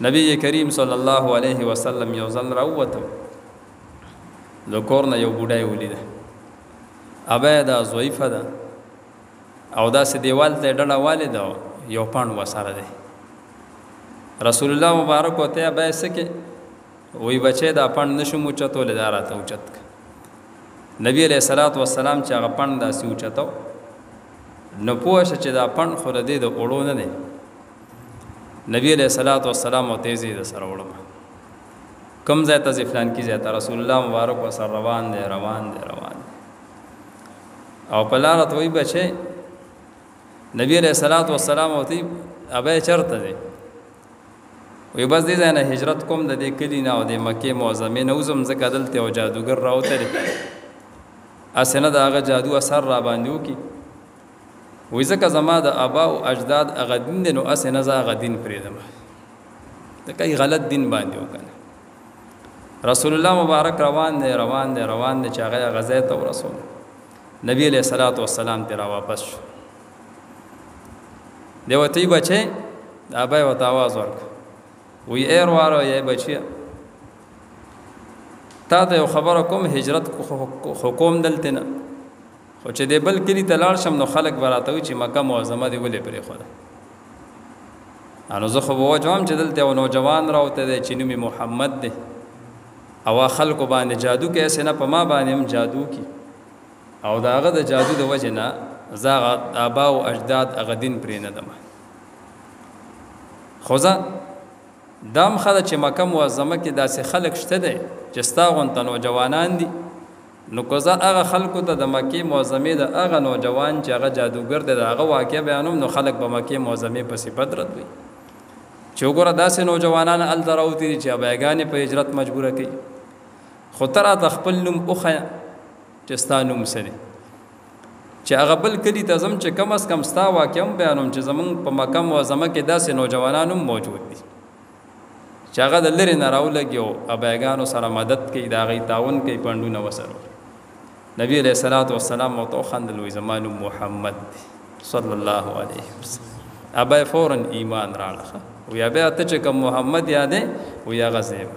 نبی کریم صلی الله علیه وسلم یو ځل راووته، د کور نه یو بوډۍ ولیده، ابا دا ضعیفه ده او داسې دیوال ته یې ډډه والې ده، یو پڼ ورسره دی. رسول الله مبارک ورته ابا یې څه کې؟ وایي بچی دا پڼ نه شم اوچتولی، دا راته اوچت کړه. نبی علیه الصلاة والسلام چې هغه پڼ داسې اوچتو، نو پوه شه چې دا پڼ خو د دې د اوړو نه دی. نبی علیه الصلاة والسلام ورته یې زه یې د سره وړم، کوم ځای ته ځې؟ فلانکي ځای ته. رسول الله مبارک ورسره روان دی روان دی روان دی، او په لاره ته وایي بچی، نبی علیه الصلاة والسلام ورته وایي ابا یې چېرته دی؟ وایي بس دې ځای نه هجرت کوم، د دې کلي نه او د مکې معظمې نه وځم، ځکه دلته یو جادوګر راوتی دی، هسې نه د هغه جادو اثر را باندې وکړي. وایي ځکه زما د ابا او اجداد هغه دین دی، نو هسې نه زه هغه دین پرېږدم، ځکه یې غلط دین باندې وکړه. رسول الله مبارک روان دی روان دی روان دی، چې هغه یې هغه ځای ته ورسول. نبی علیه الصلاة والسلام ترې راواپس شو. دی ورته وایي بچی، د ابا یې ورته اواز ورکړ، وایي ای وروره، ای بچیه، تا ته یو خبره کوم، هجرت خو کوم دلته نه، خو چې دې بل کلي ته لاړ شم نو خلک به راته وایي چې مکه معظمه دې ولې پرېښوده. نو زه خو به وجوم چې دلته یو نوجوان راوتی دی چې نوم یې محمد دی، او هغه خلکو باندې جادو کوي، هسې نه په ما باندې هم جادو کوي، او د هغه د جادو د وجې نه زه هغه آبا او اجداد هغه دین پرې نه دم. خو زه دا هم ښه ده چې مکه معظمه کې داسې خلک شته دی چې ستا غونته نوجوانان دي، نو که زه هغه خلکو ته د مکې معظمې د هغه نوجوان چې هغه جادوګر دی د هغه واقعه بیانوم، نو خلک به مکې معظمې پسې بد رد وي چې وګوره داسې نوجوانان هلته راوتي دي چې ابایګانې په هجرت مجبوره کوي. خو ته راته خپل نوم وښیه چې ستا نوم څه دی، چې هغه بل کلي ته ځم چې کم از کم ستا واقعه هم بیانوم چې زمونږ په مکه معظمه کې داسې نوجوانان هم موجود دي چې هغه د لرې نه راولګي او ابایګانو سره مدد کوي، د هغوی تعاون کوي، پنډونه ورسره. نبی علیه الصلاة والسلام ورته وخندل، وایي زما نوم محمد دی صلی الله علیه وسلم. ابا یې فوراً ایمان راړه، وایي ابا ته چې کوم محمد یادې، وایي هغه زه یم.